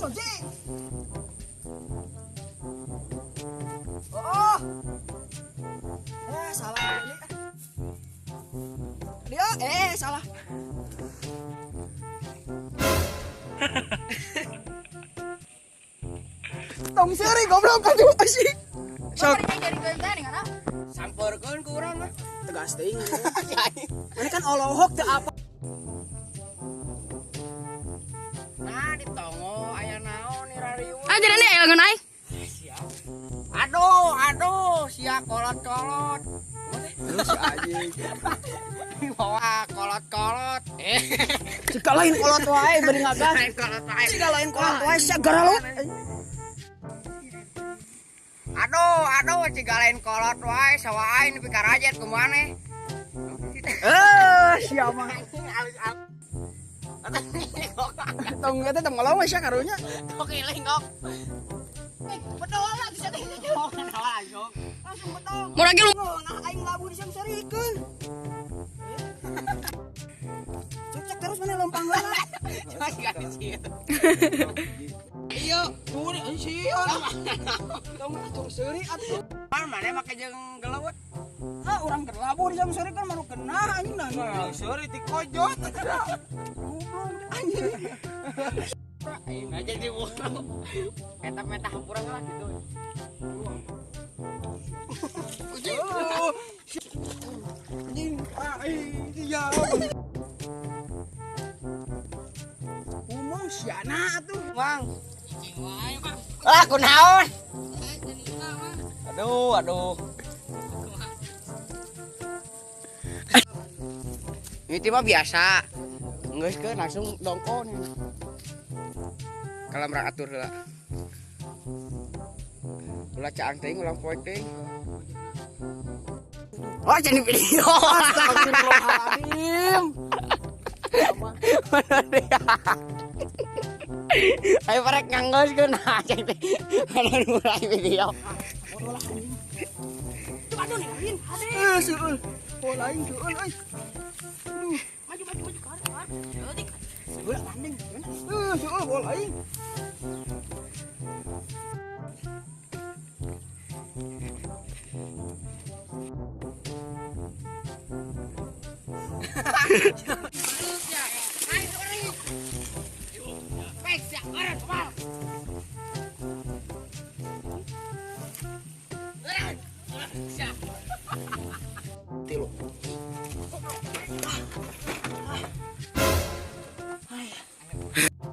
Soji. Oh. Salah ini. Dia salah. Tong seuri goblok aduh sih. Sok. Sampeurkeun ku urang mah. Tegas teuing. Ini kan olohok teu apa. Nah, di tongo aya naon ni rariweuh. Ah, jadi aya ngeun aing. Aduh, aduh, sia kolot-kolot. Si anjing. Bawa kolot-kolot. Jika lain kolot wae bari ngagas. Lain kolot wae. Jika lain kolot wae sia garalo. Aduh, aduh, jika lain kolot wae sawa aing nepi ka rajet kumaha. Sia mah. Tong eta tong ngolong sia karunya. Oke, lengok. Betul lah bisa teh. Langsung. Langsung betul. Mun lagi lu Nah, aing labu disangserikeun. Cocok terus mana lempang heula. Cuma sih kan sih. Iya, turi sia. Tong tong seuri atuh. Pan mana make jeung gelewet. Ah, urang keur labu disangserikeun manu kena anjing nah. Seuri ti kojot. Goblok anjing. Aing aja di bulu. Eta-eta hampura lah gitu. Anjing, aing iya. Ngomong siana atuh. Mang. Ah, kunaon? Aduh, aduh. Ini mah biasa. Geus ke langsung dongko nih. Kalau mereka atur heula. Ulah caang teuing, ulah poek teuing. Oh, jadi video. Astagfirullahaladzim. Mana dia? Ayo parek nganggeus keun ceng teh. Mana mulai video. Aduh nih, lain. Seueul. Oh, lain seueul euy. Aduh, maju maju maju keluar keluar. Leutik. Seueul tanding. Seueul bola aing. Tilu.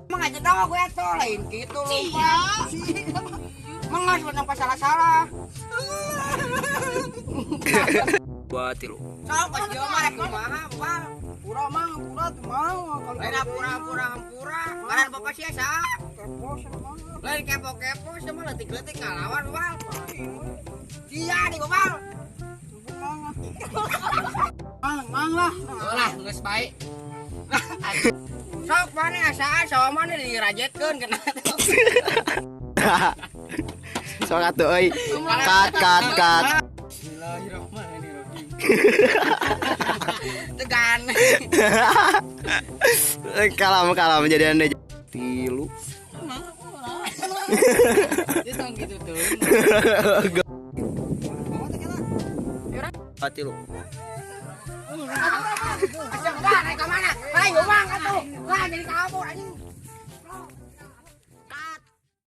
Emang aja dong gue tuh lain gitu lupa. Mengas bukan salah-salah. Dua tilu. Sok pas dia mah rek kumaha, Bapak. Pura mah, pura tuh mau kalau Lain pura-pura hampura. Ngaran bapak sia sa. Kepo sama. Lain kepo-kepo sama leutik-leutik ngalawan, Bapak. Sia nih, Bapak. Mang, mang lah. Lah, geus baik. Sok maneh asaan sawa maneh dirajetkeun kena. Sok atuh euy. Cut cut cut. Bismillahirrahmanirrahim. Tegan. Kalam kalam jadi anda tilu. Dia tong gitu tuh. Tilu. Asa enggak naik ke mana? Ayo mang atuh. Lah jadi kabur anjing.